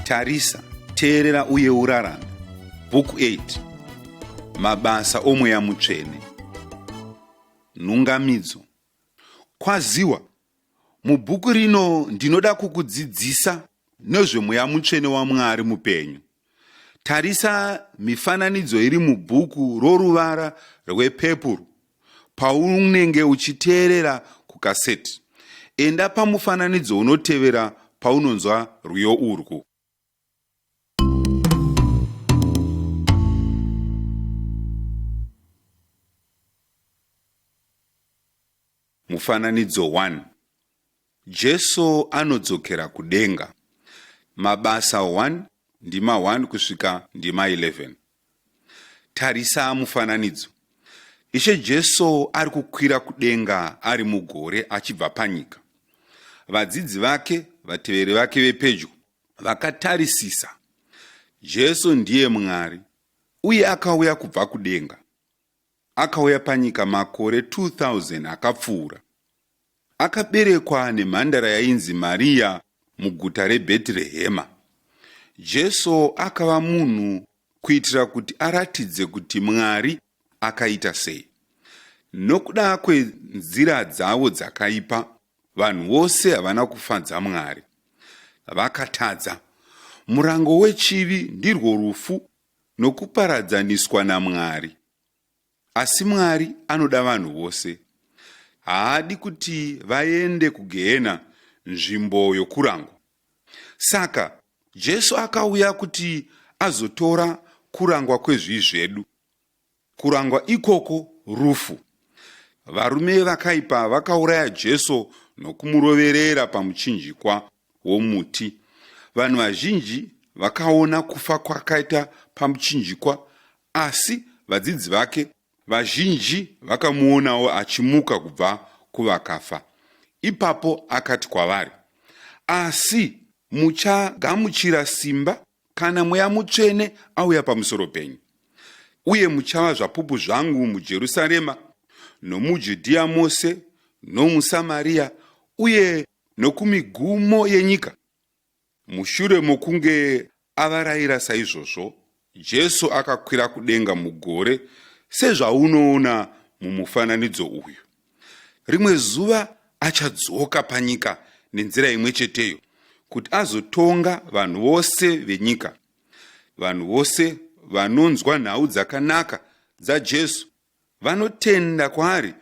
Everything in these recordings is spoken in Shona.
Tarisa, teerera uye urarame. Bhuku 8. Mabasa oMweya Mutsvene. Nhungamidzo. Kwaziwa, mubhuku rino ndinoda kukudzidzisa nezveMweya Mutsvene waMwari mupenyu. Tarisa mifananidzo iri mubhuku roruvara rwepepuru paunenge uchiteerera kukaseti. Enda pamufananidzo unotevera paunonzwa rwiyo urwu. Mufananidzo 1. Jesu anodzokera kudenga. Mabasa 1 ndima 1 kusvika ndima 11. Tarisa mufananidzo. Ishe Jesu ari kukwira kudenga ari mugore achibva panyika. Vadzidzi vake, vateveri vake vepedyo, vakatarisisa. Jesu ndiye Mwari uye akauya kubva kudenga. Akauya panyika makore 2000 akapfuura. Akaberekwa nemhandara yainzi Mariya muguta reBhetirehema. Jesu akava munhu kuitira kuti aratidze kuti Mwari akaita sei. Nokuda kwenzira dzavo dzakaipa, vanhu vose havana kufadza Mwari. Vakatadza. Murango wechivi ndirwo rufu nokuparadzaniswa naMwari. Asi Mwari anoda vanhu vose. Haadi kuti vaende kugehena, nzvimbo yokurangwa. Saka, Jesu akauya kuti azotora kurangwa kwezvivi zvedu. Kurangwa ikoko rufu. Varume vakaipa vakauraya Jesu nokumuroverera pamuchinjikwa womuti. Vanhu vazhinji vakaona kufa kwakaita pamuchinjikwa asi vadzidzi vake vazhinji vakamuonawo achimuka kubva kuvakafa. Ipapo akati kwavari, Asi muchagamuchira simba kana Mweya Mutsvene auya pamusoro penyu, uye muchava zvapupu zvangu muJerusarema, nomuJudhiya mose, nomuSamaria, uye nokumigumo yenyika. Mushure mokunge avarayira saizvozvo, Jesu akakwira kudenga mugore sezvaunoona mumufananidzo uyu. Rimwe zuva achadzoka panyika nenzira imwe cheteyo kuti azotonga vanhu vose venyika. Vanhu vose vanonzwa nhau dzakanaka dzaJesu, vanotenda kwaari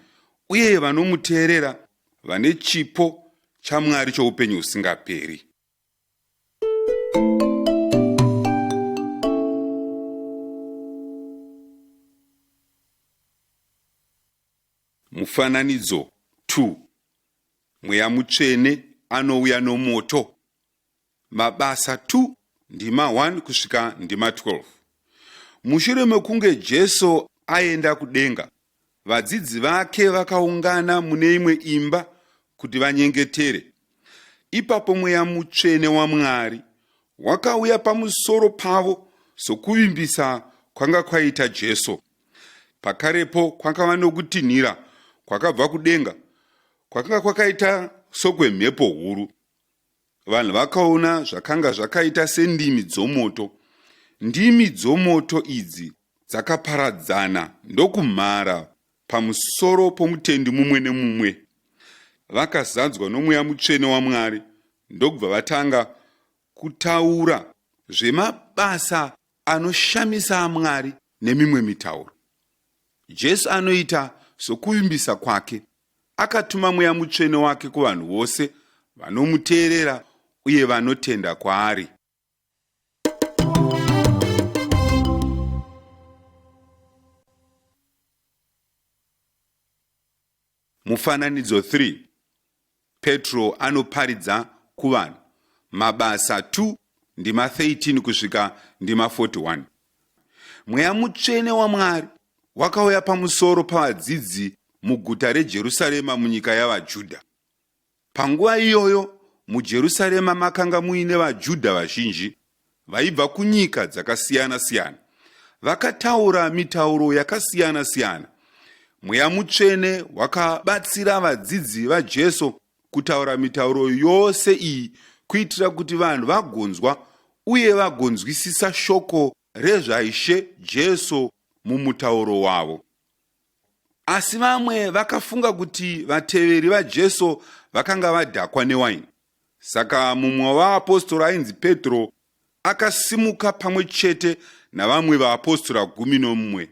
uye vanomuteerera vane chipo chaMwari choupenyu husingaperi. Mufananidzo 2 Mweya Mutsvene anouya nomoto. Mabasa 2 ndima 1 kusvika ndima 12. Mushure mekunge Jesu aenda kudenga, vadzidzi vake vakaungana mune imwe imba kuti vanyengetere. Ipapo Mweya Mutsvene waMwari wakauya pamusoro pavo sokuvimbisa kwanga kwaita Jesu. Pakarepo kwakava nokutinhira kwakabva kudenga kwakanga kwakaita sokwemhepo huru. Vanhu vakaona zvakanga zvakaita sendimi dzomoto. Ndimi dzomoto idzi dzakaparadzana ndokumhara pamusoro pomutendi mumwe nemumwe. Vakazadzwa noMweya Mutsvene waMwari ndokubva vatanga kutaura zvemabasa anoshamisa aMwari nemimwe mitauro. Jesu anoita sokuvimbisa kwake. Akatuma Mweya Mutsvene wake kuvanhu vose vanomuteerera uye vanotenda kwaari. Mufananidzo 3 Petro anoparidza kuvanhu. Mabasa 2 ndima 13 kusvika ndima 41. Mweya Mutsvene waMwari wakauya pamusoro pavadzidzi muguta reJerusarema munyika yavaJudha. Panguva iyoyo muJerusarema makanga muine vaJudha vazhinji vaibva kunyika dzakasiyana-siyana, vakataura mitauro yakasiyana-siyana. Mweya Mutsvene wakabatsira vadzidzi vaJesu kutaura mitauro yose iyi kuitira kuti vanhu vagonzwa uye vagonzwisisa shoko rezvaIshe Jesu mumutauro wavo. Asi vamwe vakafunga kuti vateveri vaJesu vakanga vadhakwa newaini. Saka mumwe wavaapostora ainzi Petro akasimuka pamwe chete navamwe vaapostora 11.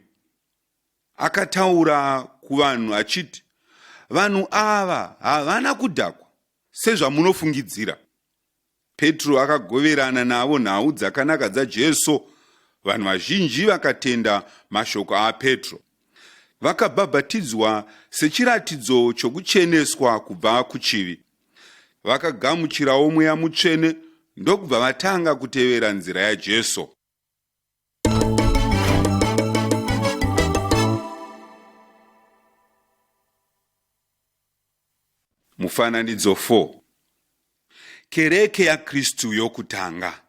Akataura kuvanhu achiti, Vanhu ava havana kudhakwa sezvamunofungidzira. Petro akagoverana navo nhau dzakanaka dzaJesu. Vanhu vazhinji vakatenda mashoko aPetro. Vakabhabhatidzwa sechiratidzo chokucheneswa kubva kuchivi. Vakagamuchirawo Mweya Mutsvene ndokubva vatanga kutevera nzira yaJesu. Mufananidzo 4. Kereke yaKristu yokutanga.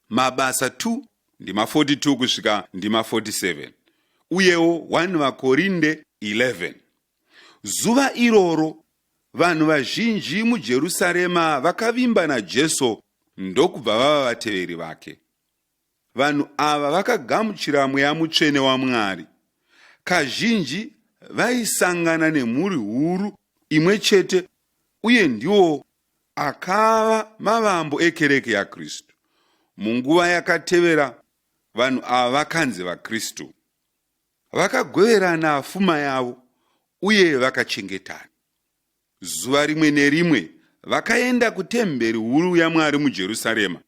Mabasa 2 ndima 42 kusvika ndima 47 uyewo 1 VaKorinde 11. Zuva iroro vanhu vazhinji muJerusarema vakavimba naJesu ndokubva vava vateveri vake. Vanhu ava vakagamuchira Mweya Mutsvene waMwari. Kazhinji vaisangana nemhuri huru imwe chete uye ndiwo akava mavambo ekereke yaKristu. Munguva yakatevera vanhu ava vakanzi vaKristu. Vakagoverana fuma yavo uye vakachengetana. Zuva rimwe nerimwe vakaenda kutemberi huru yaMwari muJerusarema.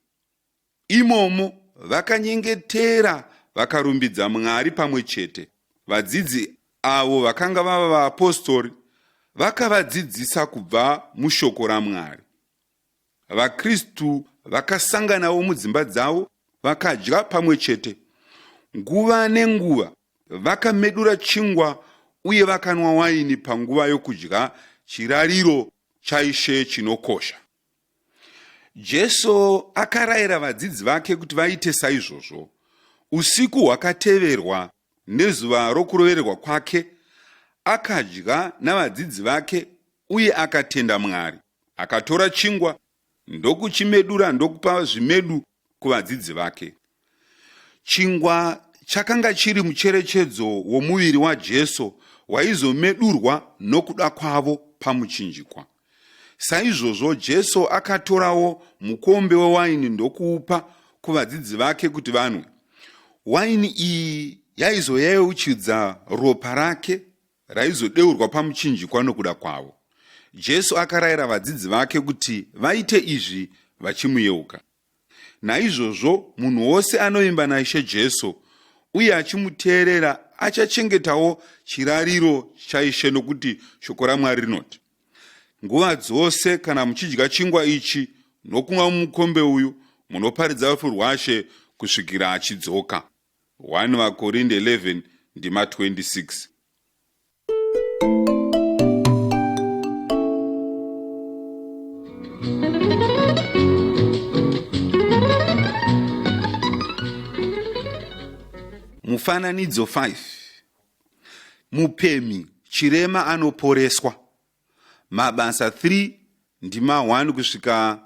Imomo vakanyengetera vakarumbidza Mwari pamwe chete. Vadzidzi avo vakanga vava vaapostori vakavadzidzisa kubva mushoko raMwari. VaKristu vakasanganawo mudzimba dzavo vakadya pamwe chete. Nguva nenguva vakamedura chingwa uye vakanwa waini panguva yokudya chirariro chaIshe chinokosha. Jesu akarayira vadzidzi vake kuti vaite saizvozvo. Usiku hwakateverwa nezuva rokurovererwa kwake, akadya navadzidzi vake uye akatenda Mwari. Akatora chingwa ndokuchimedura ndokupa zvimedu kuvadzidzi vake. Chingwa chakanga chiri mucherechedzo womuviri waJesu waizomedurwa nokuda kwavo pamuchinjikwa. Saizvozvo Jesu akatorawo mukombe wewaini ndokuupa kuvadzidzi vake kuti vanwe. Waini iyi yaizoyeuchidza ropa rake raizodeurwa pamuchinjikwa nokuda kwavo. Jesu akarayira vadzidzi vake kuti vaite izvi vachimuyeuka. Naizvozvo munhu wose anovimba naIshe Jesu uye achimuteerera achachengetawo chirariro chaIshe nokuti shoko raMwari rinoti, Nguva dzose kana muchidya chingwa ichi nokunwa mumukombe uyu, munoparidza rufu rwaShe kusvikira achidzoka. 1 VaKorinde 11 ndima 26. Mufananidzo 5. Mupemhi chirema anoporeswa. Mabasa 3 ndima 1 kusvika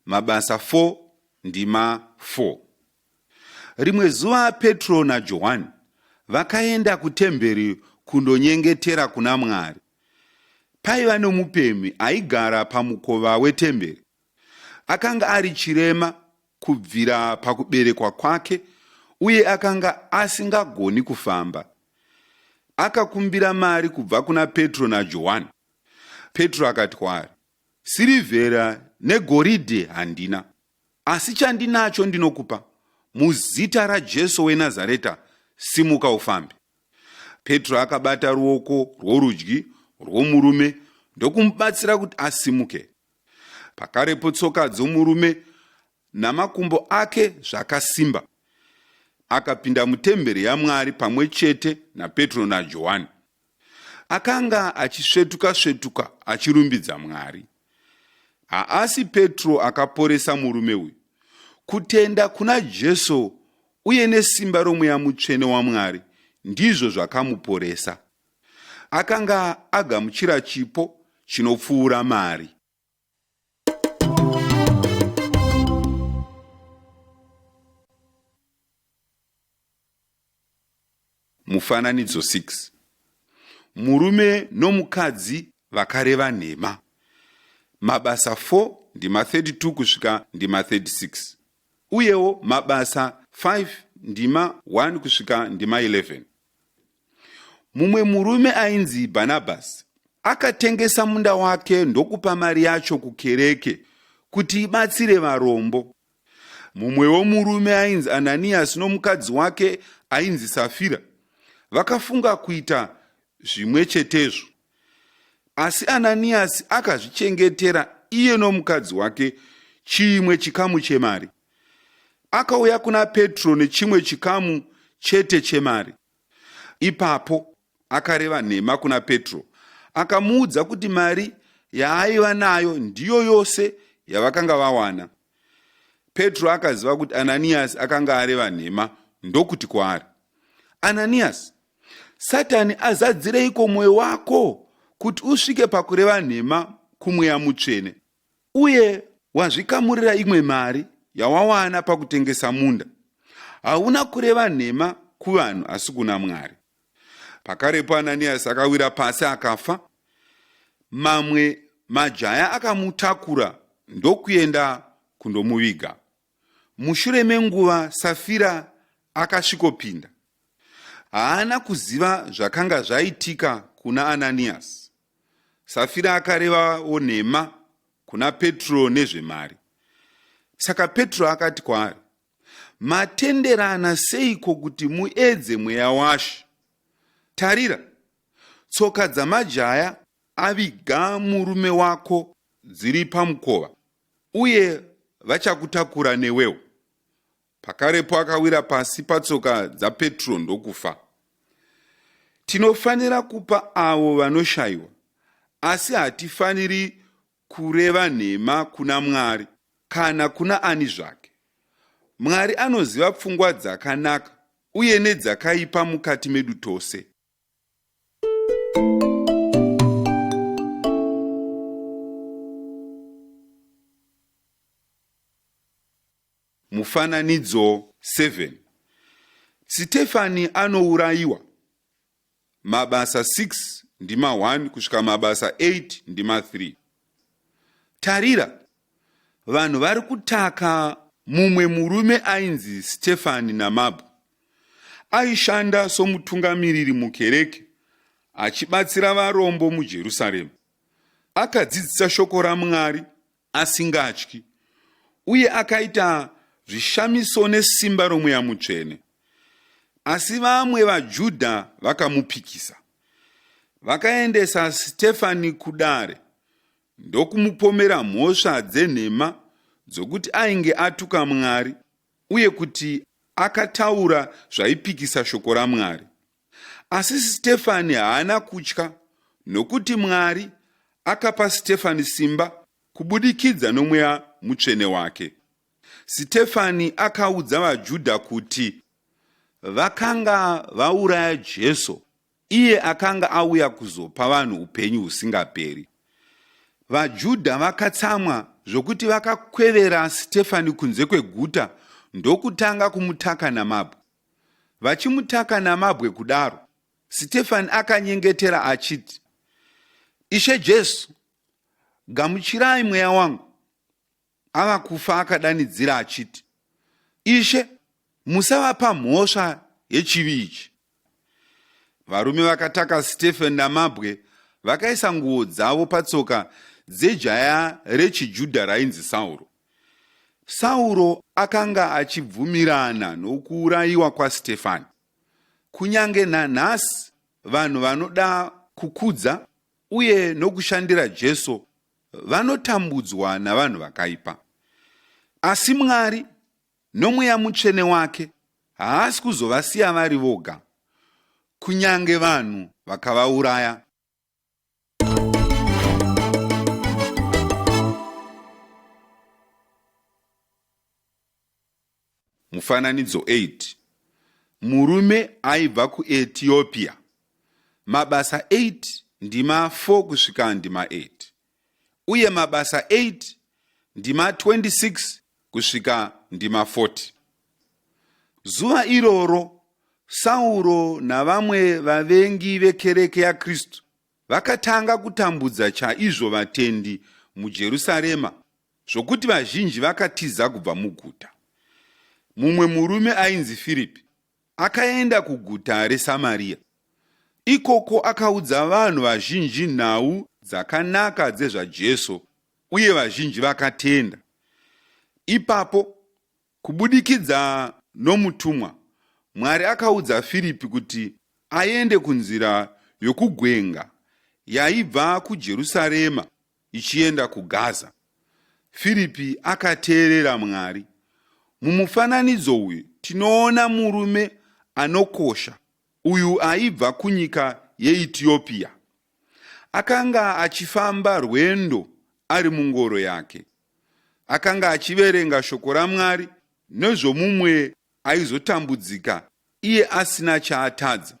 Mabasa 4 ndima 4. Rimwe zuva Petro naJohani vakaenda kutemberi kundonyengetera kuna Mwari. Paiva nomupemhi aigara pamukova wetemberi. Akanga ari chirema kubvira pakuberekwa kwake uye akanga asingagoni kufamba. Akakumbira mari kubva kuna Petro naJohani. Petro akati kwaari, Sirivhera negoridhe handina, Asi chandinacho ndinokupa, muzita raJesu weNazareta, simuka ufambe. Petro akabata ruoko rworudyi rwomurume ndokumubatsira kuti asimuke. Pakarepo tsoka dzomurume namakumbo ake zvakasimba. Akapinda mutemberi yaMwari pamwe chete naPetro naJohani. Akanga achisvetuka-svetuka achirumbidza Mwari. Haasi Petro akaporesa murume uyu. Kutenda kuna Jesu uye nesimba roMweya Mutsvene waMwari ndizvo zvakamuporesa. Akanga agamuchira chipo chinopfuura mari. Mufananidzo 6. Murume nomukadzi vakareva nhema. Mabasa 4 ndima 32 kusvika ndima 36 uyewo Mabasa 5 ndima 1 kusvika ndima 11. Mumwe murume ainzi Bhanabhasi akatengesa munda wake ndokupa mari yacho kukereke kuti ibatsire varombo. Mumwewo murume ainzi Ananiyasi nomukadzi wake ainzi Safira vakafunga kuita zvimwe chetezvo. Asi Ananiyasi akazvichengetera iye nomukadzi wake chimwe chikamu chemari. Akauya kuna Petro nechimwe chikamu chete chemari. Ipapo akareva nhema kuna Petro, akamuudza kuti mari yaaiva nayo ndiyo yose yavakanga vawana. Petro akaziva kuti Ananiyasi akanga areva nhema ndokuti kwaari, Ananiyasi, Satani azadzireiko mwoyo wako kuti usvike pakureva nhema kumweya mutsvene uye wazvikamurira imwe mari yawawana pakutengesa munda? Hauna kureva nhema kuvanhu asi kuna Mwari. Pakarepo Ananiyasi akawira pasi akafa. Mamwe majaya akamutakura ndokuenda kundomuviga. Mushure menguva Safira akasvikopinda. Haana kuziva zvakanga zvaitika kuna Ananiyasi. Safira akarevawo nhema kuna Petro nezvemari. Saka Petro akati kwaari, Matenderana seiko kuti muedze mweya waShe? Tarira, tsoka dzamajaya aviga murume wako dziri pamukova, uye vachakutakura newewo. Pakarepo akawira pasi patsoka dzaPetro ndokufa. Tinofanira kupa avo vanoshayiwa, asi hatifaniri kureva nhema kuna Mwari kana kuna ani zvake. Mwari anoziva pfungwa dzakanaka uye nedzakaipa mukati medu tose. Mufananidzo 7. Sitefani anourayiwa. Mabasa 6 ndima 1 kusvika Mabasa 8 ndima 3. Tarira, vanhu vari kutaka mumwe murume ainzi Sitefani namabwe. Aishanda somutungamiriri mukereke achibatsira varombo muJerusarema. Akadzidzisa shoko raMwari asingatyi uye akaita zvishamiso nesimba romweya mutsvene. Asi vamwe vaJudha vakamupikisa. Vakaendesa Sitefani kudare ndokumupomera mhosva dzenhema dzokuti ainge atuka Mwari uye kuti akataura zvaipikisa shoko raMwari. Asi Sitefani haana kutya nokuti Mwari akapa Sitefani simba kubudikidza nomweya mutsvene wake. Sitefani akaudza vaJudha kuti vakanga vauraya Jesu iye akanga auya kuzopa vanhu upenyu husingaperi. VaJudha vakatsamwa zvokuti vakakwevera Sitefani kunze kweguta ndokutanga kumutaka namabwe. Vachimutaka namabwe kudaro, Sitefani akanyengetera achiti, Ishe Jesu, gamuchirai mweya wangu. Ava kufa akadanidzira achiti, Ishe, musavapa mhosva yechivi ichi. Varume vakataka Sitefani namabwe vakaisa nguo dzavo patsoka dzejaya rechiJudha rainzi Sauro. Sauro akanga achibvumirana nokuurayiwa kwaStefani. Kunyange nanhasi vanhu vanoda kukudza uye nokushandira Jesu vanotambudzwa navanhu vakaipa. Asi Mwari noMweya Mutsvene wake haasi kuzovasiya vari voga, kunyange vanhu vakavauraya. Mufananidzo 8. Murume aibva kuEtiopia. Mabasa 8 ndima 4 kusvika ndima 8 uye Mabasa 8 ndima 26 kusvika ndima 40. Zuva iroro Sauro navamwe vavengi vekereke yaKristu vakatanga kutambudza chaizvo vatendi muJerusarema zvokuti vazhinji vakatiza kubva muguta. Mumwe murume ainzi Firipi akaenda kuguta reSamaria. Ikoko akaudza vanhu vazhinji nhau dzakanaka dzezvaJesu uye vazhinji vakatenda. Ipapo, kubudikidza nomutumwa, Mwari akaudza Firipi kuti aende kunzira yokugwenga yaibva kuJerusarema ichienda kuGaza. Firipi akateerera Mwari. Mumufananidzo uyu tinoona murume anokosha uyu aibva kunyika yeItiopia. Akanga achifamba rwendo ari mungoro yake. Akanga achiverenga shoko raMwari nezvomumwe aizotambudzika iye asina chaatadza.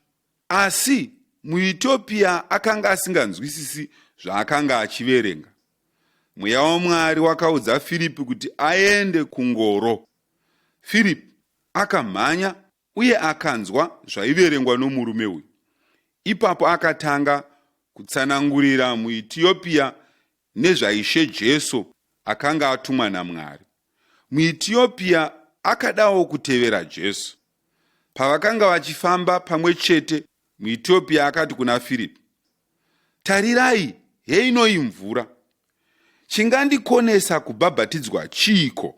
Asi muItiopia akanga asinganzwisisi zvaakanga achiverenga. Mweya waMwari wakaudza Firipi kuti aende kungoro. Firipi akamhanya uye akanzwa zvaiverengwa nomurume uyu. Ipapo akatanga kutsanangurira muItiopia nezvaIshe Jesu akanga atumwa naMwari. MuItiopia akadawo kutevera Jesu. Pavakanga vachifamba pamwe chete, muItiopia akati kuna Firipi, Tarirai, heinoi mvura. Chingandikonesa kubhabhatidzwa chiiko?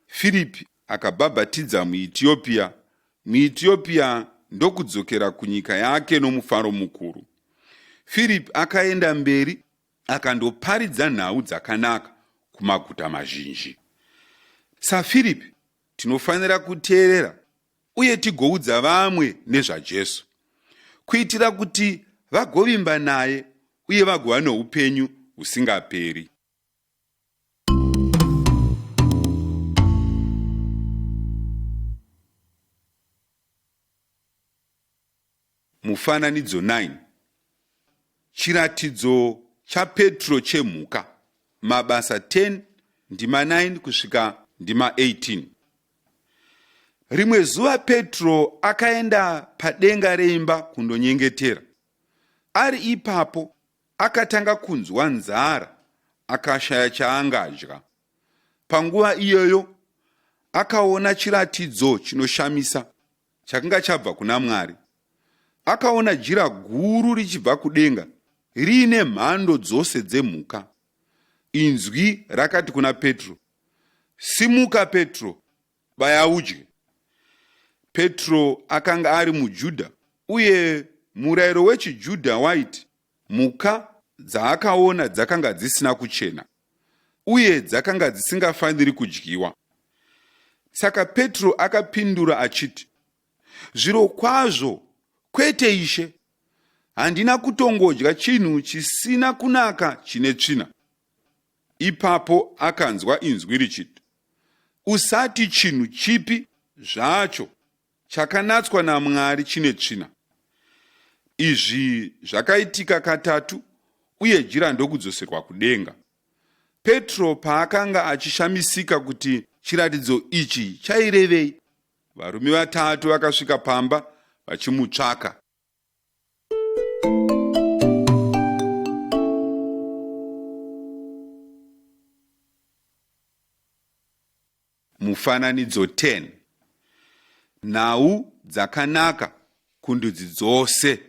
Firipi akabhabhatidza muItiopia, muItiopia ndokudzokera kunyika yake nomufaro mukuru. Firipi akaenda mberi akandoparidza nhau dzakanaka kumaguta mazhinji. SaFiripi, tinofanira kuteerera uye tigoudza vamwe nezvaJesu kuitira kuti vagovimba naye uye vagova noupenyu husingaperi. Mufananidzo 9. Chiratidzo chaPetro chemhuka. Mabasa 10 ndima 9 kusvika ndima 18. Rimwe zuva Petro akaenda padenga reimba kundonyengetera. Ari ipapo akatanga kunzwa nzara akashaya chaangadya. Panguva iyoyo akaona chiratidzo chinoshamisa chakanga chabva kuna Mwari. Akaona jira guru richibva kudenga riine mhando dzose dzemhuka. Inzwi rakati kuna Petro, Simuka Petro, baya udye. Petro akanga ari muJudha uye murayiro wechiJudha waiti mhuka dzaakaona dzakanga dzisina kuchena uye dzakanga dzisingafaniri kudyiwa. Saka Petro akapindura achiti, Zvirokwazvo, kwete Ishe! Handina kutongodya chinhu chisina kunaka chine tsvina. Ipapo akanzwa inzwi richiti, Usati chinhu chipi zvacho chakanatswa naMwari chine tsvina. Izvi zvakaitika katatu uye jira ndokudzoserwa kudenga. Petro paakanga achishamisika kuti chiratidzo ichi chairevei, varume vatatu vakasvika pamba vachimutsvaka. Mufananidzo 10. Nhau dzakanaka kundudzi dzose.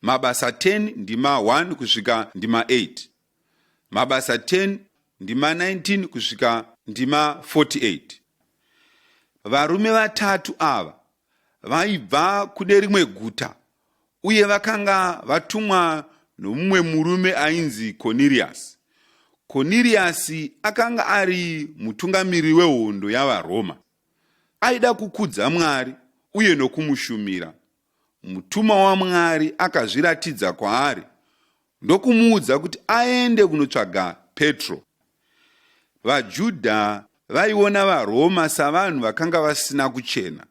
Mabasa 10 ndima 1 kusvika ndima 8. Mabasa 10 ndima 19 kusvika ndima 48. Varume vatatu ava vaibva kune rimwe guta uye vakanga vatumwa nomumwe murume ainzi Koniriasi. Koniriasi akanga ari mutungamiriri wehondo yavaRoma. Aida kukudza Mwari uye nokumushumira. Mutumwa waMwari akazviratidza kwaari ndokumuudza kuti aende kunotsvaga Petro. VaJudha vaiona vaRoma savanhu vakanga vasina kuchena,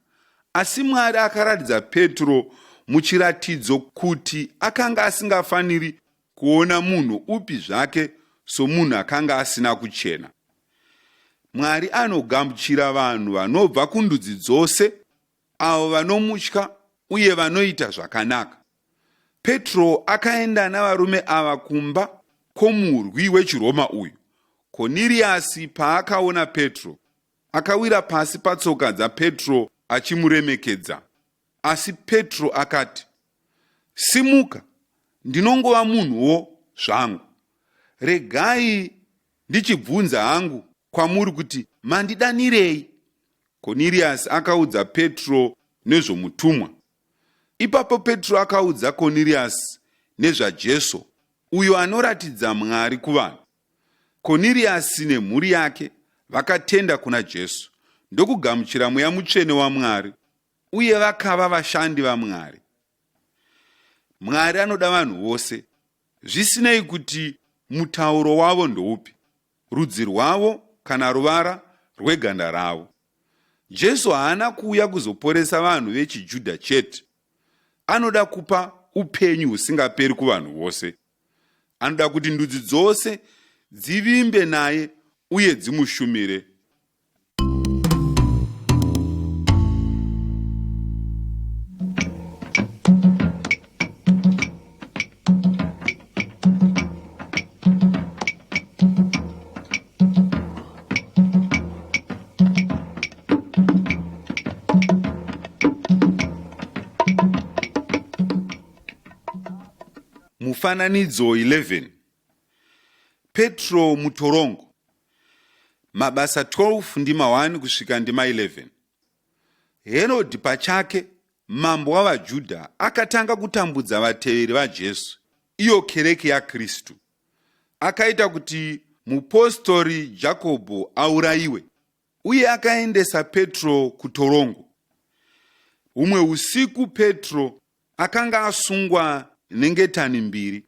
asi Mwari akaratidza Petro muchiratidzo kuti akanga asingafaniri kuona munhu upi zvake somunhu akanga asina kuchena. Mwari anogamuchira vanhu vanobva kundudzi dzose avo vanomutya. uye vanoita zvakanaka. Petro akaenda navarume ava kumba kwomurwi wechiRoma uyu. Koniriasi paakaona Petro, akawira pasi patsoka dzaPetro achimuremekedza. Asi Petro akati, Simuka, ndinongova munhuwo zvangu. Regai ndichibvunza hangu kwamuri kuti mandidanirei. Koniriasi akaudza Petro nezvomutumwa. Ipapo Petro akaudza Koniriasi nezvaJesu, uyo anoratidza Mwari kuvanhu. Koniriasi nemhuri yake vakatenda kuna Jesu ndokugamuchira Mweya Mutsvene waMwari uye vakava vashandi vaMwari. Mwari anoda vanhu vose, zvisinei kuti mutauro wavo ndoupi, rudzi rwavo kana ruvara rweganda ravo. Jesu haana kuuya kuzoporesa vanhu vechiJudha chete. Anoda kupa upenyu husingaperi kuvanhu vose. Anoda kuti ndudzi dzose dzivimbe naye uye dzimushumire. Mufananidzo 11. Petro mutorongo. Mabasa 12 ndima 1 kusvika ndima 11. Herodhi pachake, mambo wavaJudha, akatanga kutambudza vateveri vaJesu, iyo kereke yaKristu. Akaita kuti mupostori Jakobho aurayiwe uye akaendesa Petro kutorongo. Humwe usiku Petro akanga asungwa nengetani mbiri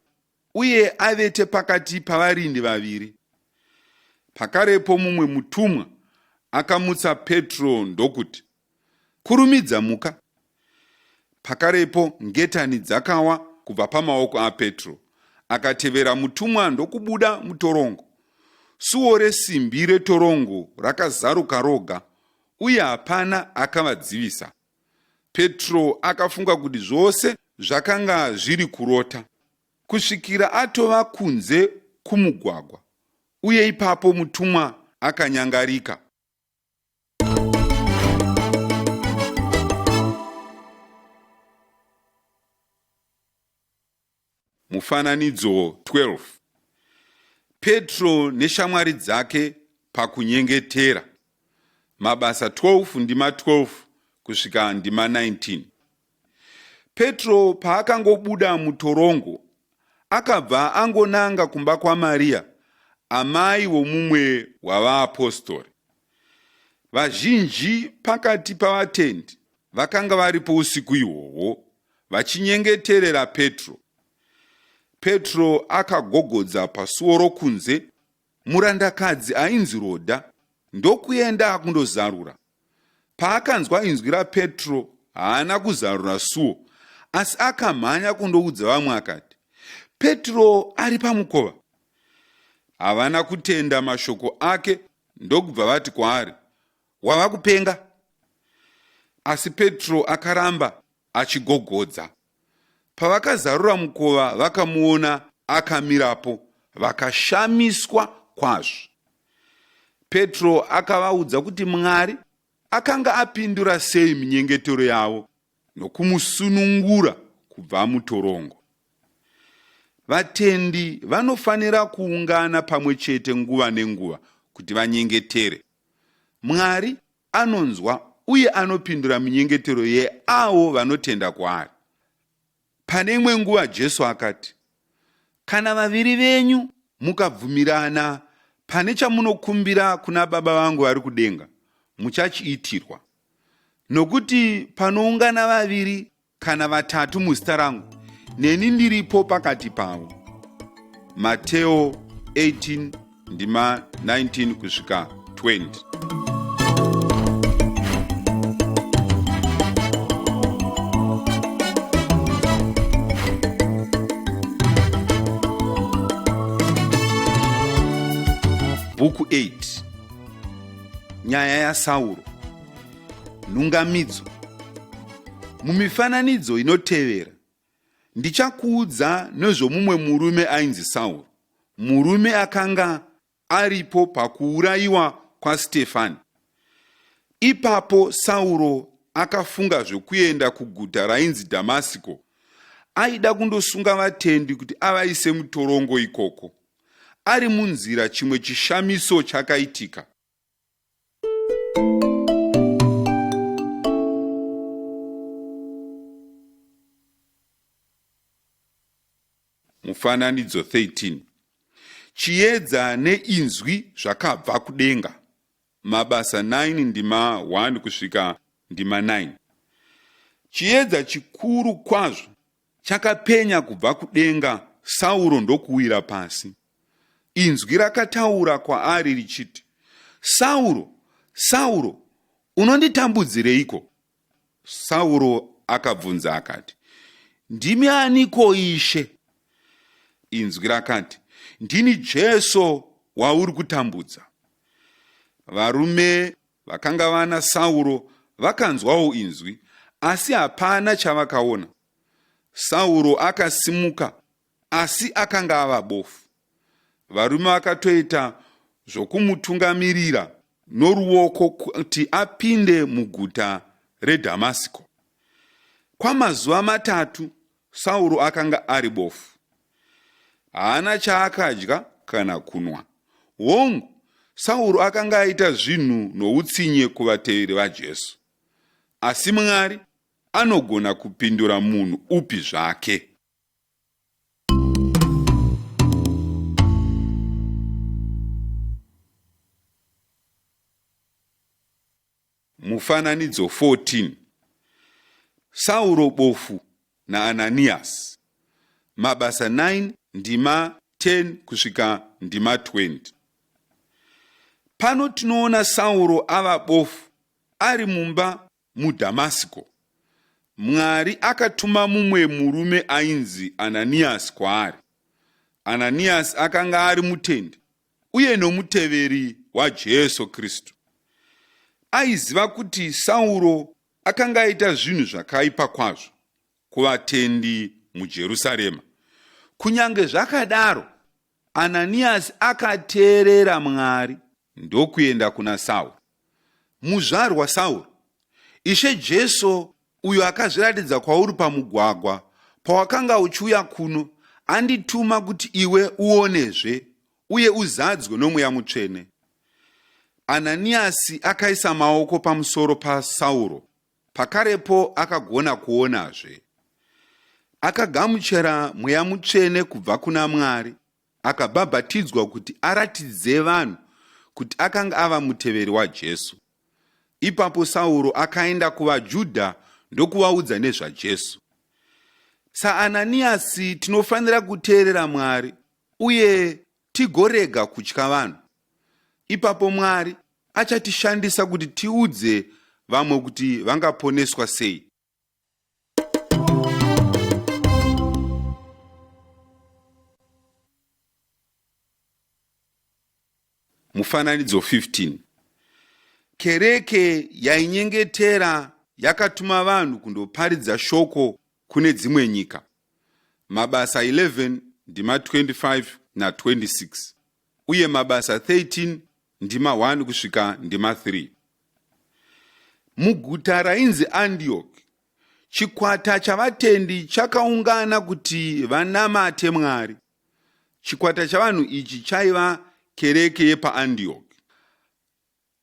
uye avete pakati pavarindi vaviri. Pakarepo mumwe mutumwa akamutsa Petro ndokuti, Kurumidza muka! Pakarepo ngetani dzakawa kubva pamaoko aPetro. Akatevera mutumwa ndokubuda mutorongo. Suo resimbi retorongo rakazaruka roga uye hapana akavadzivisa. Petro akafunga kuti zvose zvakanga zviri kurota kusvikira atova kunze kumugwagwa uye ipapo mutumwa akanyangarika. Mufananidzo 12. Petro neshamwari dzake pakunyengetera. Mabasa 12 ndima 12 kusvika ndima 19. Petro paakangobuda mutorongo, akabva angonanga kumba kwaMariya, amai vomumwe wavaapostori. Vazhinji pakati pavatendi vakanga varipo usiku ihwohwo vachinyengeterera Petro. Petro akagogodza pasuo rokunze, murandakadzi ainzi Rodha ndokuenda kundozarura. Paakanzwa inzwi raPetro, haana kuzarura suo, asi akamhanya kundoudza vamwe akati, Petro ari pamukova! Havana kutenda mashoko ake ndokubva vati kwaari, Wava kupenga! Asi Petro akaramba achigogodza. Pavakazarura mukova vakamuona akamirapo vakashamiswa kwazvo. Petro akavaudza kuti Mwari akanga apindura sei minyengetero yavo nokumusunungura kubva mutorongo. Vatendi vanofanira kuungana pamwe chete nguva nenguva kuti vanyengetere. Mwari anonzwa uye anopindura minyengetero yeavo vanotenda kwaari. Pane imwe nguva Jesu akati, Kana vaviri venyu mukabvumirana pane chamunokumbira kuna Baba vangu vari kudenga, muchachiitirwa. Nokuti panoungana vaviri kana vatatu muzita rangu, neni ndiripo pakati pavo. Mateo 18 ndima 19 kusvika 20. Bhuku 8 Nyaya yaSauro. Nhungamidzo. Mumifananidzo inotevera, ndichakuudza nezvomumwe murume ainzi Sauro, murume akanga aripo pakuurayiwa kwaStefani. Ipapo Sauro akafunga zvekuenda kuguta rainzi Dhamasiko. Aida kundosunga vatendi kuti avaise mutorongo ikoko. Ari munzira chimwe chishamiso chakaitika. Mufananidzo 13. Chiedza neinzwi zvakabva kudenga. Mabasa 9 ndima 1 kusvika ndima 9. Chiedza chikuru kwazvo chakapenya kubva kudenga Sauro ndokuwira pasi. Inzwi rakataura kwaari richiti, Sauro, Sauro, unonditambudzireiko? Sauro akabvunza akati, Ndimi aniko Ishe? Inzwi rakati, Ndini Jesu wauri kutambudza. Varume vakanga vana Sauro vakanzwawo inzwi, asi hapana chavakaona. Sauro akasimuka, asi akanga ava bofu. Varume vakatoita zvokumutungamirira noruoko kuti apinde muguta reDhamasiko. Kwamazuva matatu Sauro akanga ari bofu. Haana chaakadya kana kunwa. Hongu, Sauro akanga aita zvinhu noutsinye kuvateveri vaJesu. Asi Mwari anogona kupindura munhu upi zvake. Mufananidzo 14. Sauro bofu naAnaniasi. Mabasa 9 ndima 10 kusvika ndima 20. Pano tinoona Sauro ava bofu ari mumba muDhamasiko. Mwari akatuma mumwe murume ainzi Ananiasi kwaari. Ananiasi akanga ari mutendi uye nomuteveri waJesu Kristu. Aiziva kuti Sauro akanga aita zvinhu zvakaipa kwazvo kuvatendi muJerusarema. Kunyange zvakadaro, Ananiasi akateerera Mwari ndokuenda kuna Sauro. Muzvarwa Sauro, Ishe Jesu uyo akazviratidza kwauri pamugwagwa pawakanga uchiuya kuno, andituma kuti iwe uonezve uye uzadzwe noMweya Mutsvene. Ananiasi akaisa maoko pamusoro paSauro, pakarepo akagona kuonazve. Akagamuchira Mweya Mutsvene kubva kuna Mwari akabhabhatidzwa kuti aratidze vanhu kuti akanga ava muteveri waJesu. Ipapo Sauro akaenda kuvaJudha ndokuvaudza nezvaJesu. SaAnaniasi tinofanira kuteerera Mwari uye tigorega kutya vanhu. Ipapo Mwari achatishandisa kuti tiudze vamwe kuti vangaponeswa sei. Mufananidzo 15. Kereke yainyengetera yakatuma vanhu kundoparidza shoko kune dzimwe nyika. Mabasa 11 ndima 25 na 26 uye Mabasa 13 ndima 1 kusvika ndima 3. Muguta rainzi Andioki, chikwata chavatendi chakaungana kuti vanamate Mwari. Chikwata chavanhu ichi chaiva kereke yepaAndioki.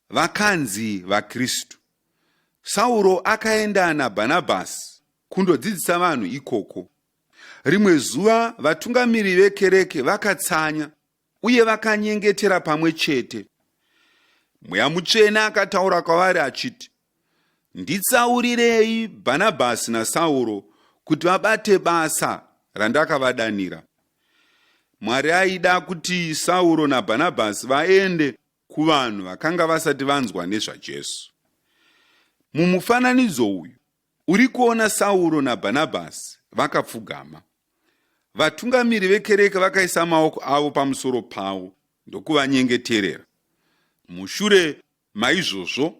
Vakanzi vaKristu. Sauro akaenda naBhanabhasi kundodzidzisa vanhu ikoko. Rimwe zuva vatungamiri vekereke vakatsanya uye vakanyengetera pamwe chete. Mweya Mutsvene akataura kwavari achiti, Nditsaurirei Bhanabhasi naSauro kuti vabate basa randakavadanira. Mwari aida kuti Sauro naBhanabhasi vaende kuvanhu vakanga vasati vanzwa nezvaJesu. Mumufananidzo uyu uri kuona Sauro naBhanabhasi vakapfugama. Vatungamiri vekereke vakaisa maoko avo pamusoro pavo ndokuvanyengeterera. Mushure maizvozvo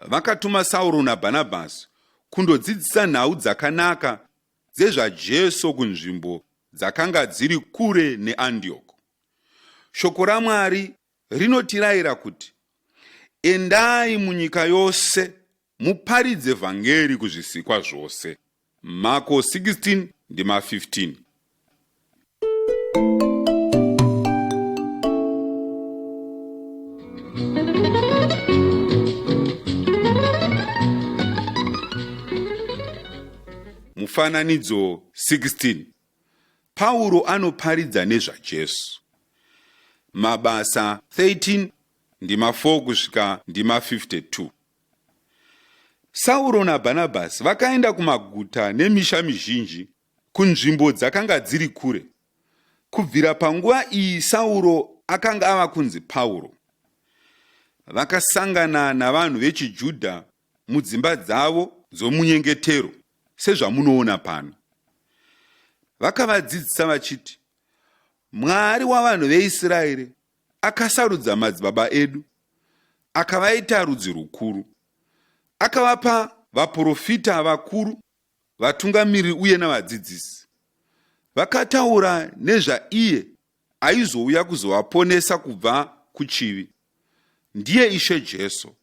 vakatuma Sauro naBhanabhasi kundodzidzisa nhau dzakanaka dzezvaJesu kunzvimbo dzakanga dziri kure neAndioko. Shoko raMwari rinotirayira kuti, Endai munyika yose muparidze vhangeri kuzvisikwa zvose. Mako 16 ndima 15. Mufananidzo 16. Pauro anoparidza nezvaJesu. Mabasa 13 ndima 4 kusvika ndima 52. Sauro naBhanabhasi vakaenda kumaguta nemisha mizhinji kunzvimbo dzakanga dziri kure. Kubvira panguva iyi Sauro akanga ava kunzi Pauro. Vakasangana navanhu vechiJudha mudzimba dzavo dzomunyengetero sezvamunoona pano. Vakavadzidzisa vachiti, Mwari wavanhu veIsraeri akasarudza madzibaba edu akavaita rudzi rukuru. Akavapa vaprofita vakuru, vatungamiriri uye navadzidzisi. Vakataura nezvaiye aizouya kuzovaponesa kubva kuchivi. Ndiye Ishe Jesu.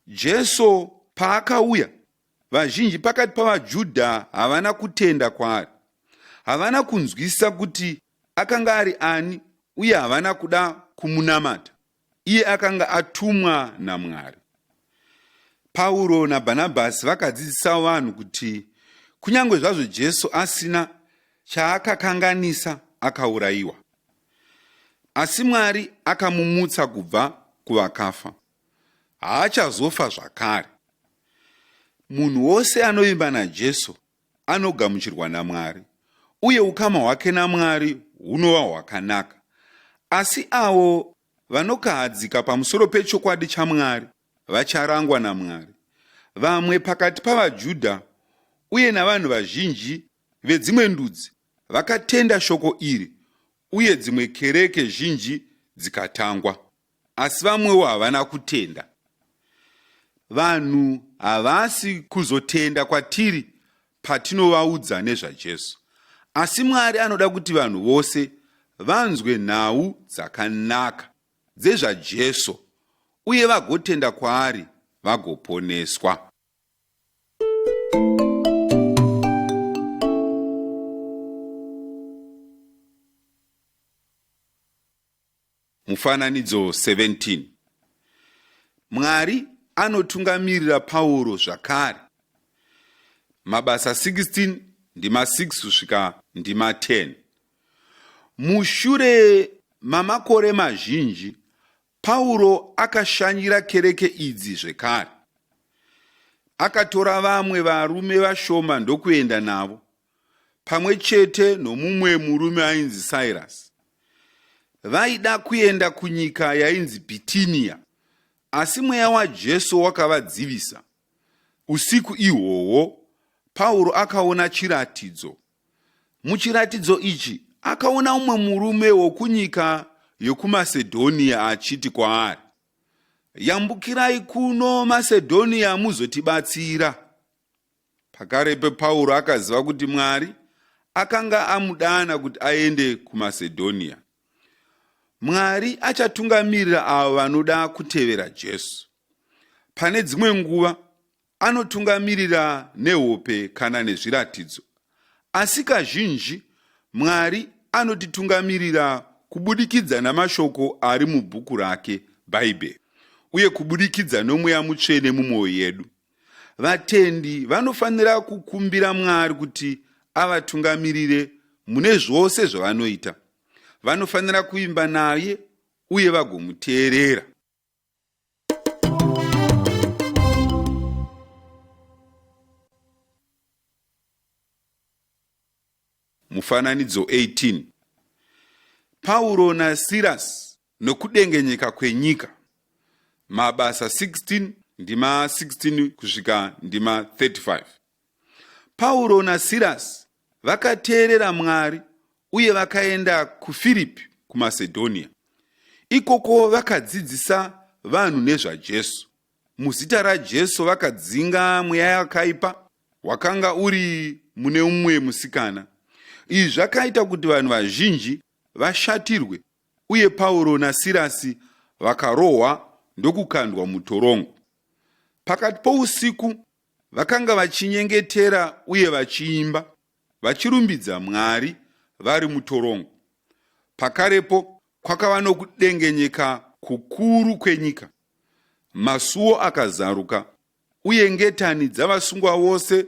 Jesu paakauya, vazhinji pakati pavaJudha havana kutenda kwaari. Havana kunzwisisa kuti akanga ari ani uye havana kuda kumunamata. Iye akanga atumwa naMwari. Pauro naBhanabhasi vakadzidzisa vanhu kuti kunyange zvazvo Jesu asina chaakakanganisa akaurayiwa. Asi Mwari akamumutsa kubva kuvakafa. Haachazofa zvakare. Munhu wose anovimba naJesu anogamuchirwa naMwari uye ukama hwake naMwari hunova hwakanaka. Asi avo vanokahadzika pamusoro pechokwadi chaMwari vacharangwa naMwari. Vamwe pakati pavaJudha uye navanhu vazhinji vedzimwe ndudzi vakatenda shoko iri uye dzimwe kereke zhinji dzikatangwa. Asi vamwewo havana kutenda. Vanhu havasi kuzotenda kwatiri patinovaudza nezvaJesu. Asi Mwari anoda kuti vanhu vose vanzwe nhau dzakanaka dzezvaJesu uye vagotenda kwaari vagoponeswa. Mufananidzo 17. Mwari anotungamirira Pauro zvakare. Mabasa 16 ndima 6 kusvika ndima 10. Mushure mamakore mazhinji, Pauro akashanyira kereke idzi zvekare. Akatora vamwe varume vashoma ndokuenda navo, pamwe chete nomumwe murume ainzi Sairasi. Vaida kuenda kunyika yainzi Bhitiniya, asi mweya waJesu wakavadzivisa. Usiku ihwohwo, Pauro akaona chiratidzo. Muchiratidzo ichi akaona umwe murume wokunyika yokuMasedhonia achiti kwaari, Yambukirai kuno Masedhonia muzotibatsira. Pakarepo Pauro akaziva kuti Mwari akanga amudana kuti aende kuMasedhonia. Mwari achatungamirira avo vanoda kutevera Jesu. Pane dzimwe nguva anotungamirira nehope kana nezviratidzo. Asi kazhinji Mwari anotitungamirira kubudikidza namashoko ari mubhuku rake, Bhaibheri, uye kubudikidza noMweya Mutsvene mumwoyo yedu. Vatendi vanofanira kukumbira Mwari kuti avatungamirire mune zvose zvavanoita. Vanofanira kuvimba naye uye vagomuteerera. Mufananidzo 18. Pauro naSirasi nokudengenyeka kwenyika. Mabasa 16 ndima 16 kusvika ndima 35. Pauro naSirasi vakateerera Mwari uye vakaenda kuFiripi kuMasedhonia. Ikoko vakadzidzisa vanhu nezvaJesu. Muzita raJesu vakadzinga mweya yakaipa. wakanga uri mune mumwe musikana. Izvi zvakaita kuti vanhu vazhinji vashatirwe uye Pauro naSirasi vakarohwa ndokukandwa mutorongo. Pakati pousiku vakanga vachinyengetera uye vachiimba, vachirumbidza Mwari vari mutorongo. Pakarepo kwakava nokudengenyeka kukuru kwenyika. Masuo akazaruka uye ngetani dzavasungwa vose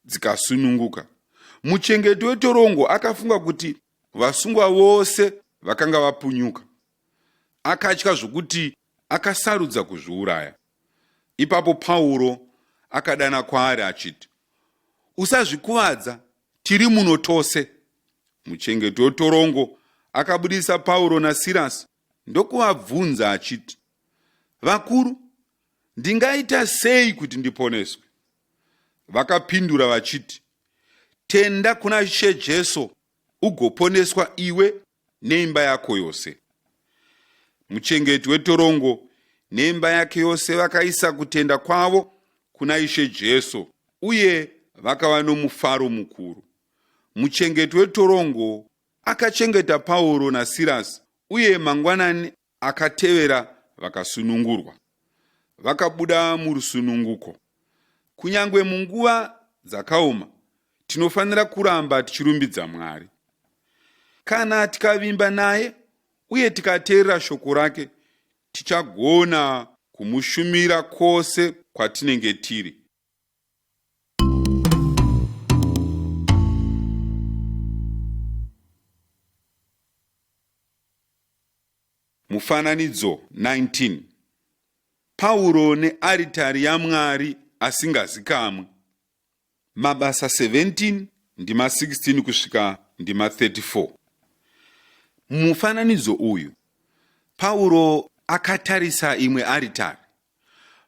dzikasununguka. Muchengeti wetorongo akafunga kuti vasungwa vose vakanga vapunyuka. Akatya zvokuti akasarudza kuzviuraya. Ipapo Pauro akadana kwaari achiti, Usazvikuvadza, tiri muno tose. Muchengeti wetorongo akabudisa Pauro naSirasi ndokuvabvunza achiti, Vakuru, ndingaita sei kuti ndiponeswe? Vakapindura vachiti, Tenda kuna Ishe Jesu ugoponeswa iwe neimba yako yose. Muchengeti wetorongo neimba yake yose vakaisa kutenda kwavo kuna Ishe Jesu uye vakava nomufaro mukuru. Muchengeti wetorongo akachengeta Pauro naSirasi uye mangwanani akatevera vakasunungurwa. Vakabuda murusununguko. Kunyange munguva dzakaoma, tinofanira kuramba tichirumbidza Mwari. Kana tikavimba naye uye tikateerera shoko rake, tichagona kumushumira kwose kwatinenge tiri. Mufananidzo 19. Pauro nearitari yaMwari asingazikamwi. Mabasa 17 ndima 16 kusvika ndima 34. Mumufananidzo uyu, Pauro akatarisa imwe aritari.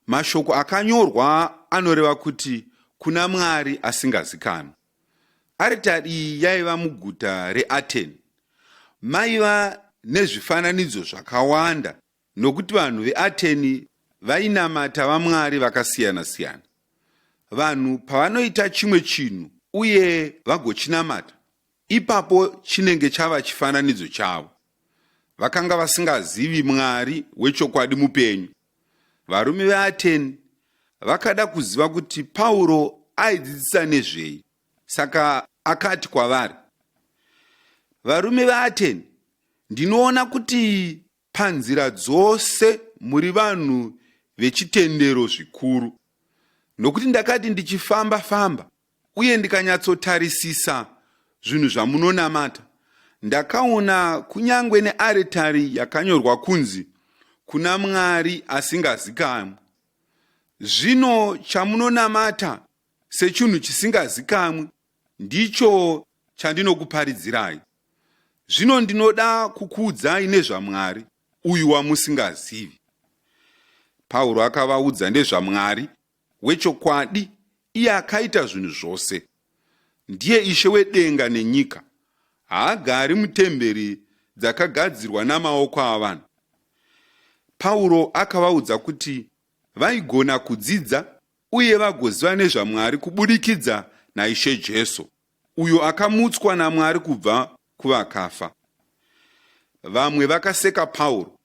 Mashoko akanyorwa anoreva kuti kuna Mwari asingazikanwi. Aritari iyi yaiva muguta reAteni. Maiva nezvifananidzo zvakawanda nokuti vanhu veAteni vainamata vamwari vakasiyana-siyana. Vanhu pavanoita chimwe chinhu uye vagochinamata, ipapo chinenge chava chifananidzo chavo. Vakanga vasingazivi Mwari wechokwadi mupenyu. Varume veAteni vakada kuziva kuti Pauro aidzidzisa nezvei, saka akati kwavari, Varume veAteni, ndinoona kuti panzira dzose muri vanhu vechitendero zvikuru. Nokuti ndakati ndichifamba-famba uye ndikanyatsotarisisa zvinhu zvamunonamata, ndakaona kunyange nearitari yakanyorwa kunzi, Kuna Mwari asingazikamwi. Zvino chamunonamata sechinhu chisingazikamwi ndicho chandinokuparidzirai. Zvino ndinoda kukuudzai nezvaMwari uyu wamusingazivi. Pauro akavaudza nezvaMwari wechokwadi iye akaita zvinhu zvose. Ndiye Ishe wedenga nenyika. Haagari mutemberi dzakagadzirwa namaoko avanhu. Pauro akavaudza kuti vaigona kudzidza uye vagoziva nezvaMwari kubudikidza naIshe Jesu, uyo akamutswa naMwari kubva kuvakafa. Vamwe vakaseka Pauro,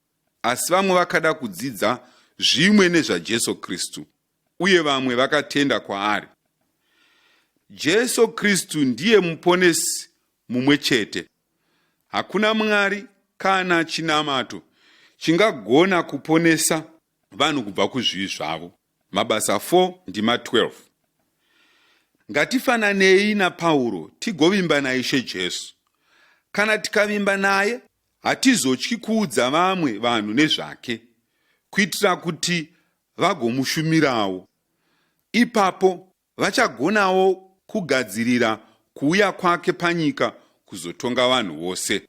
asi vamwe vakada kudzidza zvimwe nezvaJesu Kristu, uye vamwe vakatenda kwaari. Jesu Kristu ndiye Muponesi mumwe chete. Hakuna Mwari kana chinamato chingagona kuponesa vanhu kubva kuzvivi zvavo. Mabasa 4 ndima 12. Ngatifananei naPauro tigovimba naIshe Jesu. Kana tikavimba naye, hatizotyi kuudza vamwe vanhu nezvake, kuitira kuti vagomushumirawo. Ipapo vachagonawo kugadzirira kuuya kwake panyika kuzotonga vanhu vose.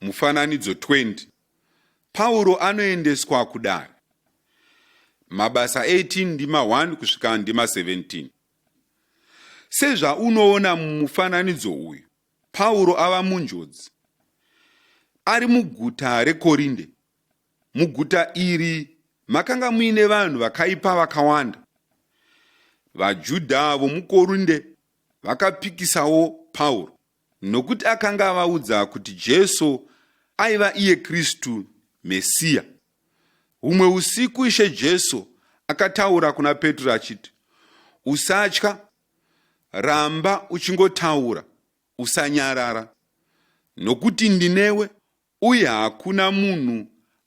Mufananidzo 20. Pauro anoendeswa kudare. Mabasa 18 ndima 1 kusvika ndima 17. Sezvaunoona mumufananidzo uyu, Pauro ava munjodzi. ari muguta reKorinde. Muguta iri makanga muine vanhu vakaipa vakawanda. VaJudha vomuKorinde vakapikisawo Pauro nokuti akanga avaudza kuti Jesu aiva iye Kristu, Mesiya. Humwe usiku Ishe Jesu akataura kuna Petro achiti, Usatya, ramba uchingotaura, usanyarara, nokuti ndinewe uye hakuna munhu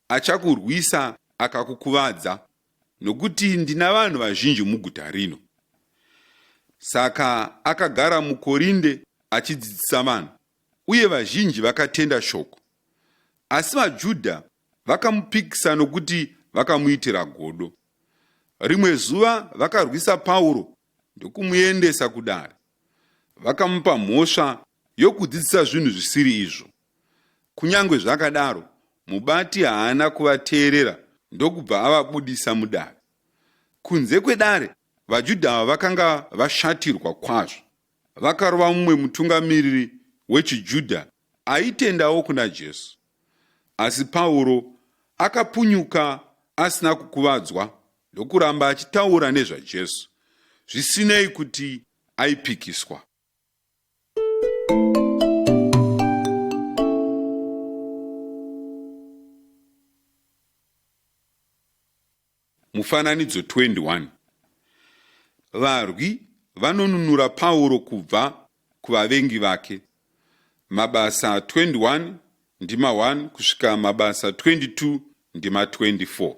achakurwisa akakukuvadza, nokuti ndina vanhu vazhinji muguta rino. Saka akagara muKorinde achidzidzisa vanhu, uye vazhinji vakatenda shoko. Asi vaJudha vakamupikisa nokuti vakamuitira godo. Rimwe zuva vakarwisa Pauro ndokumuendesa kudare. Vakamupa mhosva yokudzidzisa zvinhu zvisiri izvo. Kunyange zvakadaro, mubati haana kuvateerera ndokubva avabudisa mudare. Kunze kwedare, vaJudha ava vakanga vashatirwa kwazvo. Vakarova mumwe mutungamiriri wechiJudha aitendawo kuna Jesu. Asi Pauro akapunyuka asina kukuvadzwa ndokuramba achitaura nezvaJesu, zvisinei kuti aipikiswa. Mufananidzo 21. Varwi vanonunura Pauro kubva kuvavengi vake. Mabasa 21 ndima 1 kusvika Mabasa 22 ndima 24.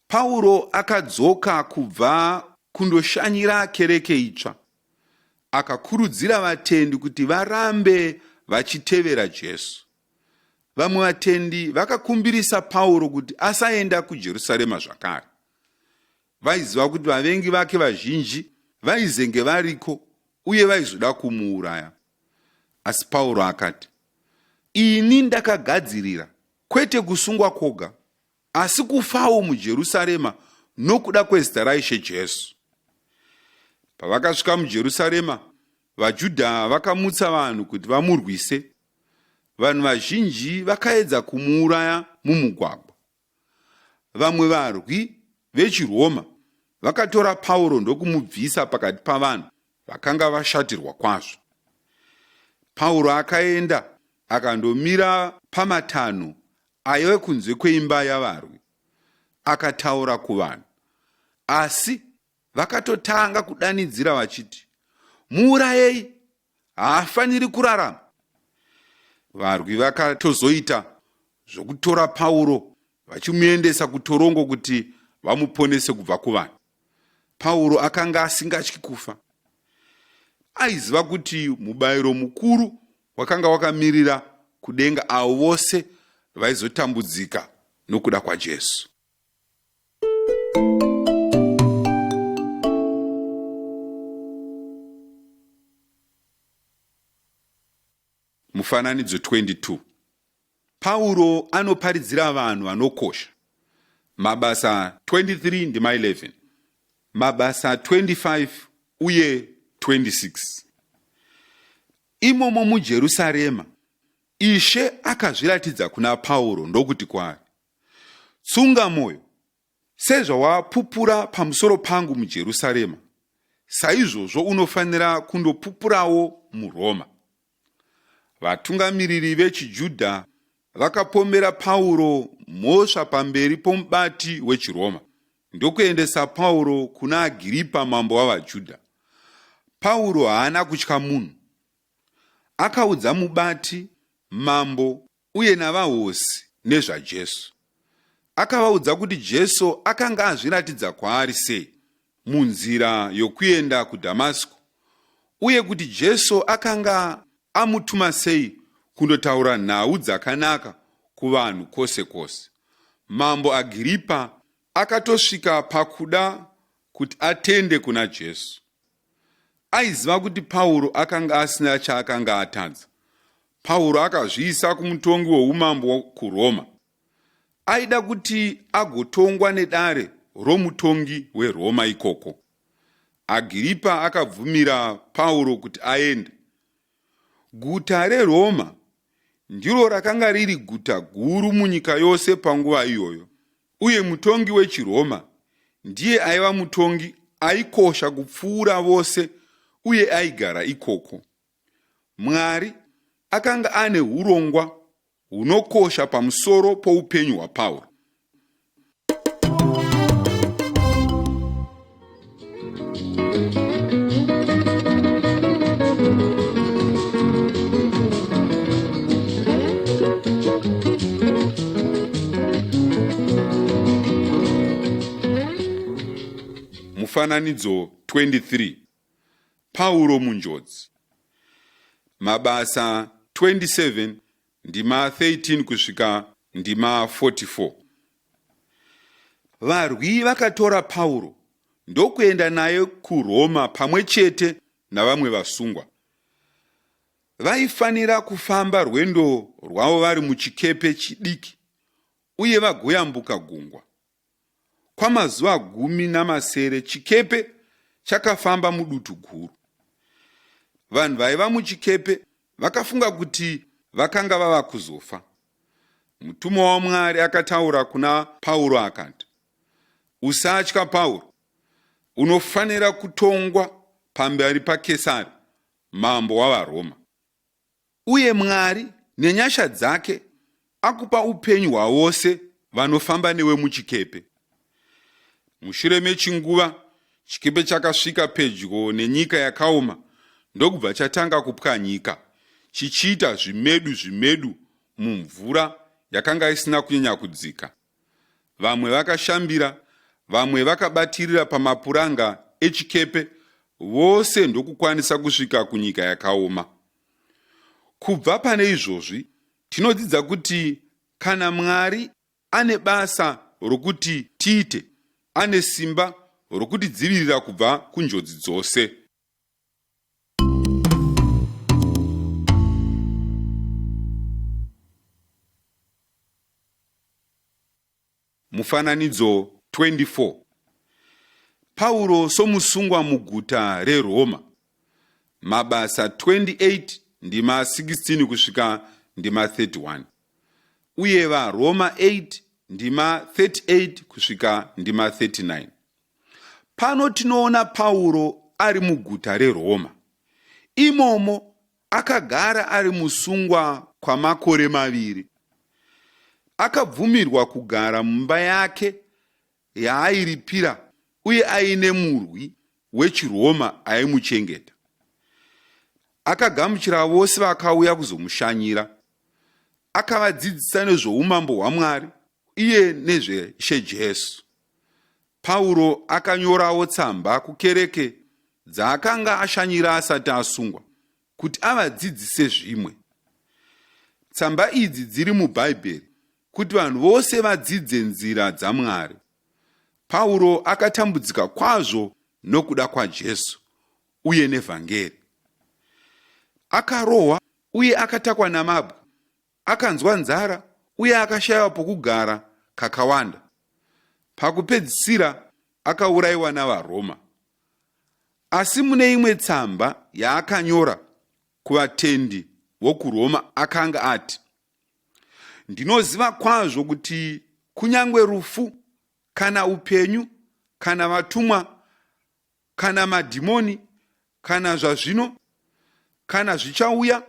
Pauro akadzoka kubva kundoshanyira kereke itsva. Akakurudzira vatendi kuti varambe vachitevera Jesu. Vamwe vatendi vakakumbirisa Pauro kuti asaenda kuJerusarema zvakare. Vaiziva kuti vavengi vake vazhinji vaizenge variko uye vaizoda kumuuraya. Asi Pauro akati, Ini ndakagadzirira kwete kusungwa kwoga, asi kufawo muJerusarema nokuda kwezita raIshe Jesu. Pavakasvika muJerusarema, vaJudha vakamutsa vanhu kuti vamurwise. Vanhu vazhinji vakaedza kumuuraya mumugwagwa. Vamwe varwi vechiRoma vakatora Pauro ndokumubvisa pakati pavanhu vakanga vashatirwa kwazvo. Pauro akaenda akandomira pamatanho aive kunze kweimba yavarwi, akataura kuvanhu. Asi vakatotanga kudanidzira vachiti, Muurayei! Haafaniri kurarama! Varwi vakatozoita zvokutora Pauro vachimuendesa kutorongo kuti vamuponese kubva kuvanhu. Pauro akanga asingatyi kufa. Aiziva kuti mubayiro mukuru wakanga wakamirira kudenga avo vose vaizotambudzika nokuda kwaJesu. Mufananidzo 22. Pauro anoparidzira vanhu vanokosha. Mabasa 23 ndima 11, Mabasa 25 uye 26. Imomo muJerusarema, Ishe akazviratidza kuna Pauro ndokuti kwaari, Tsunga mwoyo, Sezvawapupura pamusoro pangu muJerusarema, saizvozvo unofanira kundopupurawo muRoma. Vatungamiriri vechiJudha vakapomera Pauro mhosva pamberi pomubati wechiRoma ndokuendesa Pauro kuna Agiripa mambo wavaJudha. Pauro haana kutya munhu. Akaudza mubati, mambo uye navahosi nezvaJesu. Akavaudza kuti Jesu akanga azviratidza kwaari sei munzira yokuenda kuDhamasiko uye kuti Jesu akanga amutuma sei kundotaura nhau dzakanaka kuvanhu kwose kwose. Mambo Agiripa akatosvika pakuda kuti atende kuna Jesu. Aiziva kuti Pauro akanga asina chaakanga atadza. Pauro akazviisa kumutongi weumambo kuRoma. Aida kuti agotongwa nedare romutongi weRoma ikoko. Agiripa akabvumira Pauro kuti aende. Guta reRoma Ndiro rakanga riri guta guru munyika yose panguva iyoyo, uye mutongi wechiRoma ndiye aiva mutongi aikosha kupfuura vose uye aigara ikoko. Mwari akanga ane urongwa hunokosha pamusoro poupenyu hwaPauro. Mufananidzo 23 Pauro munjodzi. Mabasa 27 ndima 13 kusvika ndima 44. Varwi vakatora Pauro ndokuenda naye kuRoma pamwe chete navamwe vasungwa. Vaifanira kufamba rwendo rwavo vari muchikepe chidiki uye vagoyambuka gungwa. Kwamazuva 17 chikepe chakafamba mudutu guru. Vanhu vaiva muchikepe vakafunga kuti vakanga vava kuzofa. Mutumwa waMwari akataura kuna Pauro akati, Usatya Pauro, unofanira kutongwa pamberi paKesari, mambo wavaRoma. Uye Mwari nenyasha dzake akupa upenyu hwavose vanofamba newe muchikepe. Mushure mechinguva, chikepe chakasvika pedyo nenyika yakaoma ndokubva chatanga kupwanyika, chichiita zvimedu zvimedu mumvura yakanga isina kunyanya kudzika. Vamwe vakashambira, vamwe vakabatirira pamapuranga echikepe, vose ndokukwanisa kusvika kunyika yakaoma. Kubva pane izvozvi, tinodzidza kuti kana Mwari ane basa rokuti tiite, ane simba rokutidzivirira kubva kunjodzi dzose. Mufananidzo 24 Pauro somusungwa muguta reRoma. Mabasa 28 ndima 16 kusvika ndima 31 uye vaRoma 8 ndima 38 kusvika ndima 39. Pano tinoona Pauro ari muguta reRoma. Imomo akagara ari musungwa kwamakore maviri. Akabvumirwa kugara mumba yake yaairipira uye aine murwi wechiRoma aimuchengeta. Akagamuchira vose vakauya kuzomushanyira. Akavadzidzisa nezvoUmambo hwaMwari uye nezveShe Jesu. Pauro akanyorawo tsamba kukereke dzaakanga ashanyira asati asungwa kuti avadzidzise zvimwe. Tsamba idzi dziri muBhaibheri kuti vanhu vose vadzidze nzira dzaMwari. Pauro akatambudzika kwazvo nokuda kwaJesu uye nevhangeri. Akarohwa uye akatakwa namabwe, akanzwa nzara uye akashayiwa pokugara kakawanda. Pakupedzisira akaurayiwa navaRoma. Asi mune imwe tsamba yaakanyora kuvatendi vokuRoma akanga ati, Ndinoziva kwazvo kuti kunyange rufu kana upenyu kana vatumwa kana madhimoni kana zvazvino kana zvichauya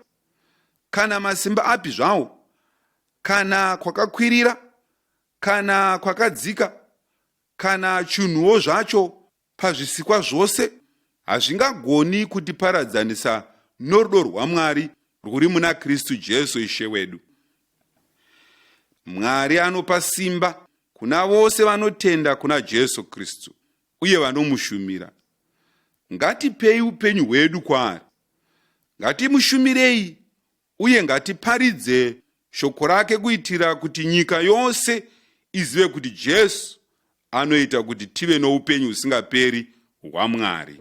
kana masimba api zvawo kana kwakakwirira kana kwakadzika kana chinhuwo zvacho pazvisikwa zvose hazvingagoni kutiparadzanisa norudo rwaMwari rwuri muna Kristu Jesu Ishe wedu. Mwari anopa simba kuna vose vanotenda kuna Jesu Kristu uye vanomushumira. Ngatipei upenyu hwedu kwaari. Ngatimushumirei uye ngatiparidze shoko rake kuitira kuti nyika yose izive kuti Jesu anoita kuti tive noupenyu husingaperi hwaMwari.